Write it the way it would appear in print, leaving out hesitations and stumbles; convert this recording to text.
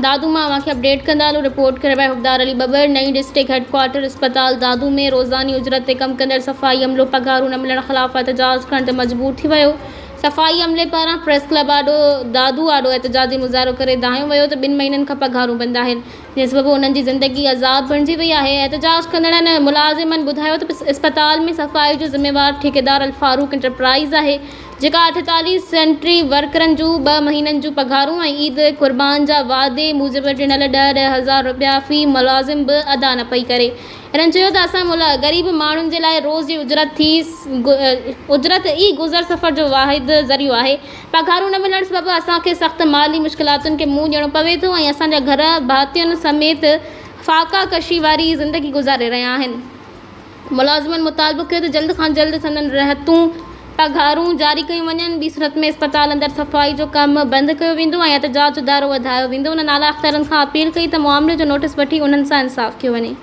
دادو مان اوهان کي اپڊيٽ ڪندا هلون رپورٽ ڪري پيا حبدار علي ٻٻر نئين ڊسٽرڪٽ هيڊ ڪوارٽر اسپتال دادو ۾ روزاني اجرت تي ڪم ڪندڙ صفائي عملو پگهارون نه ملڻ خلاف احتجاج ڪرڻ تي مجبور ٿي ويو. صفائي عملي پاران پريس ڪلب آڏو دادو آڏو احتجاجي مظاهرو ڪري دانهيو ويو ته ٻن مهينن کان پگهارون بند آهن جنهن سبب انهن جي زندگي عذاب بڻجي وئي آهي. احتجاج ڪندڙن ملازمن ٻڌايو ته اسپتال ۾ صفائي جو ذميوار ٺيڪيدار الفاروق انٽرپرائز آهي جيڪا 48 سينٽري ورڪرن جون ٻه مهينن جون پگهارون ۽ عيد قربان جا وعدي موجب ڏنل ڏهه ڏهه هزار رپيا في ملازم به ادا نه پئي ڪري. هنن چيو ته اسان غريب ماڻهن جي لاء روز جي اجرت ٿي اجرت ئي گذر سفر جو واحد ذريعو آهي. پگهارون نه ملڻ سبب اسان کي سخت مالي مشڪلاتن کي منهن ڏيڻو پوي ٿو ۽ اسان جا گهر ڀاتين سميت فاقا ڪشي واري زندگي گذاري رهيا آهن. ملازمن مطالبو ڪيو ته جلد کان جلد سندن رهتون پگهارون جاري ڪيون وڃن، ٻي صورت ۾ اسپتال اندر صفائي جو ڪم بند ڪيو ويندو ۽ احتجاج جو دائرو وڌايو ويندو. انهن اعليٰ اختيارين کان اپيل ڪئي ته معاملي جو نوٽيس وٺي انهن سان انصاف ڪيو وڃي.